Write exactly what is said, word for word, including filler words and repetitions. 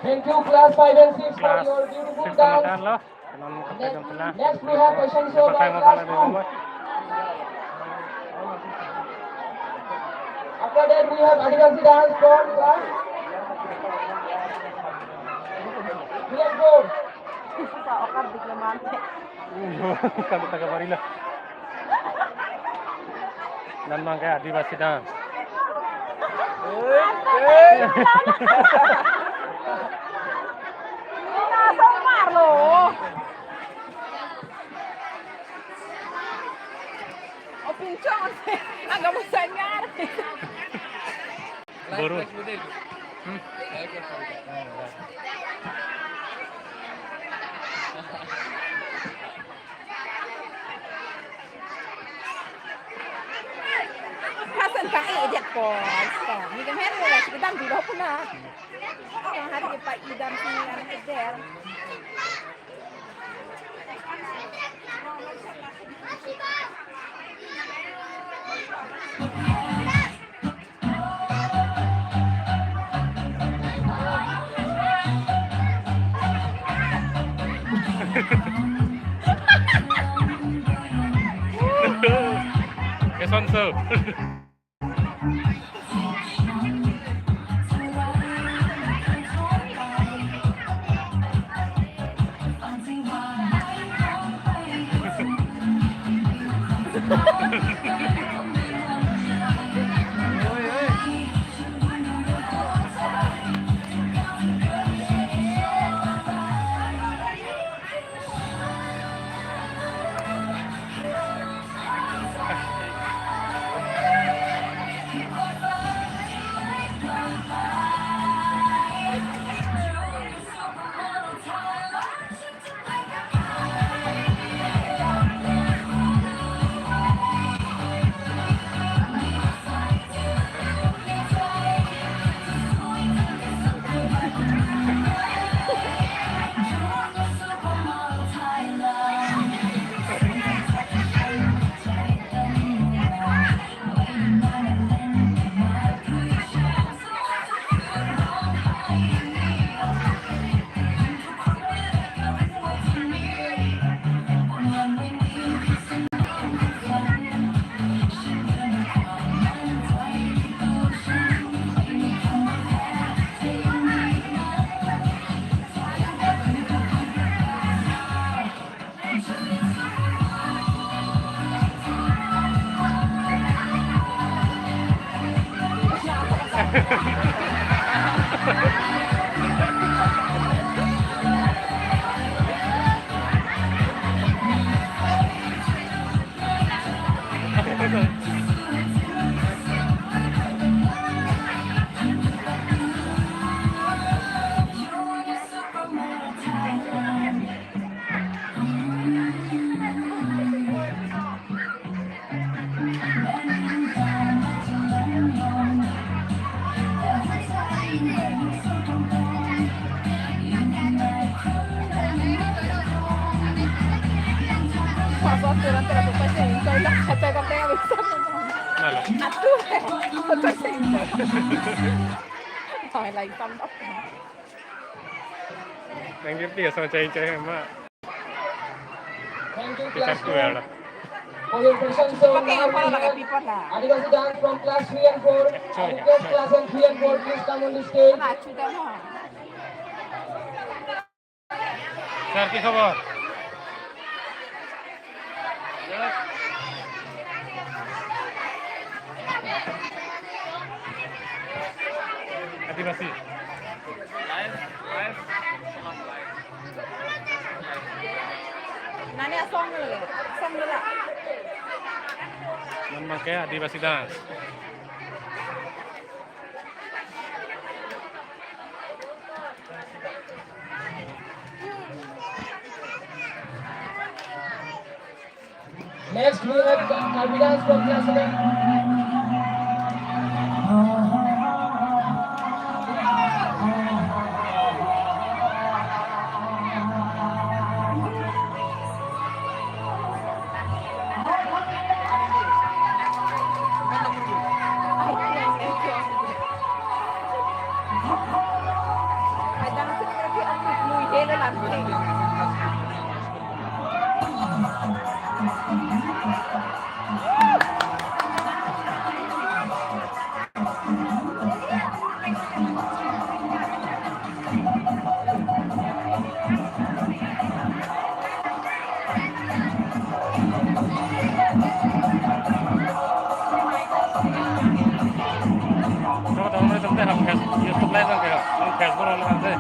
Thank you, class five and six, for your beautiful dance. Next, next we have fashion show by class two. After that, we have Adivasi dance from class three and four. Kami taga barila. Nang mangke Adivasi dance. Nasa marlo. O pinchong, agak masanyar. Guru. Hmm. Hasan ka e dia ko. Ni kan hari la kita dam di lo puna. Yang hari kita idam sini kan keder. Eson so. Nalo. Aduh, eh. Oke, lagi tambah. Nang kiri ya sama cai-cai ma. Thank you, class two. For your presence, so now we have Adivasi dance from class three and four. Adivasi class and three and four, please come on the stage. Sir, কি খবর? Adivasi. Nani asong dulu, asong dulu. Nang mangke Adivasi dance. Next, we have Karbi dance from class eleven. Coba teman-teman, nanti ham Face-, YouTube live kan kayak, ham Facebook live nanti.